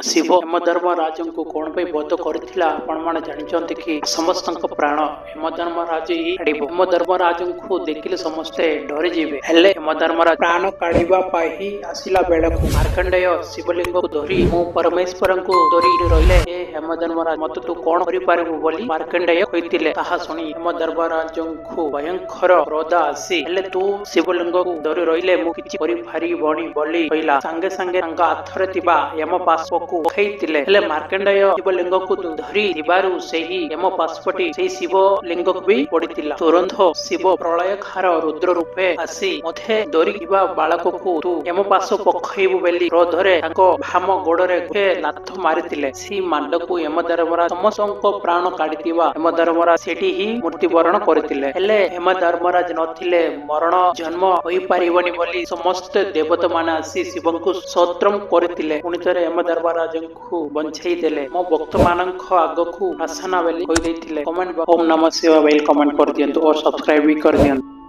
ଶିବ ଯମଧର୍ମରାଜଙ୍କୁ କଣ ପାଇଁ ବଧ କରିଥିଲା, ଆପଣମାନେ ଜାଣିଛନ୍ତି କି? ସମସ୍ତଙ୍କ ପ୍ରାଣ ଯମଧର୍ମରାଜ ହିଁ କାଢିବ। ଯମଧର୍ମରାଜଙ୍କୁ ଦେଖିଲେ ସମସ୍ତେ ଡରିଯିବେ। ହେଲେ ଯମଧର୍ମରାଜ ପ୍ରାଣ କାଢିବା ପାଇଁ ଆସିଲା ବେଳକୁ ମାର୍କଣ୍ଡେୟ ଶିବଲିଙ୍ଗକୁ ଧରି ମୁଁ ପରମେଶ୍ୱରଙ୍କୁ ଧରି ରହିଲେ, ହେ ଯମଧର୍ମରାଜ, ମତେ ତୁ କଣ କରିପାରିବୁ ବୋଲି ମାର୍କଣ୍ଡେୟ କହିଥିଲେ। ତାହା ଶୁଣି ଯମଧର୍ମରାଜଙ୍କୁ ଭୟଙ୍କର କ୍ରୋଧ ଆସି, ହେଲେ ତୁ ଶିବଲିଙ୍ଗକୁ ଧରି ରହିଲେ ମୁଁ କିଛି କରିପାରିବନି ବୋଲି କହିଲା। ସାଙ୍ଗେ ସାଙ୍ଗେ ତାଙ୍କ ହାତରେ ଥିବା ଯମ ପାଶକୁ ପକାଇଥିଲେ। ହେଲେ ମାର୍କଣ୍ଡେୟ ଶିବଲିଙ୍ଗକୁ ଧରି ଥିବାରୁ ସେହି ଯମ ପାଶଟି ସେହି ଶିବ ଲିଙ୍ଗକୁ ବି ପଡିଥିଲା। ତୁରନ୍ତ ଶିବ ପ୍ରଳୟକାର ରୁଦ୍ର ରୂପେ ଆସି ମତେ ଧରିଥିବା ବାଳକକୁ ତୁ ଯମ ପାଶ ପକାଇବୁ ବୋଲି କ୍ରୋଧରେ ତାଙ୍କ ବାମ ଗୋଡରେ ଗୋଟେ ଲାତ ମାରିଥିଲେ। ସେହି ମାଡକୁ ଯମଧର୍ମରାଜ ସମସ୍ତଙ୍କ ପ୍ରାଣ କାଢିଥିବା ଯମଧର୍ମରାଜ ସେଠି ହିଁ ମୃତ୍ୟୁବରଣ କରିଥିଲେ। ହେଲେ ଯମଧର୍ମରାଜ ନଥିଲେ ମରଣ ଜନ୍ମ ହୋଇପାରିବନି ବୋଲି ସମସ୍ତେ ଦେବତା ମାନେ ଆସି ଶିବଙ୍କୁ ସ୍ତୋତ୍ରମ କରିଥିଲେ। ପୁଣି ଥରେ ଯମଧର୍ମରାଜଙ୍କୁ ବଞ୍ଚେଇ ଦେଲେ। ମୋ ଭକ୍ତ ମାନଙ୍କ ଆଗକୁ ଆସନା ବୋଲି କହିଦେଇଥିଲେ। କମେଣ୍ଟ ଓମ୍ ନମ ଶିବ ବୋଲି କମେଣ୍ଟ କରିଦିଅନ୍ତୁ ଓ ସବସ୍କ୍ରାଇବ ବି କରିଦିଅନ୍ତୁ।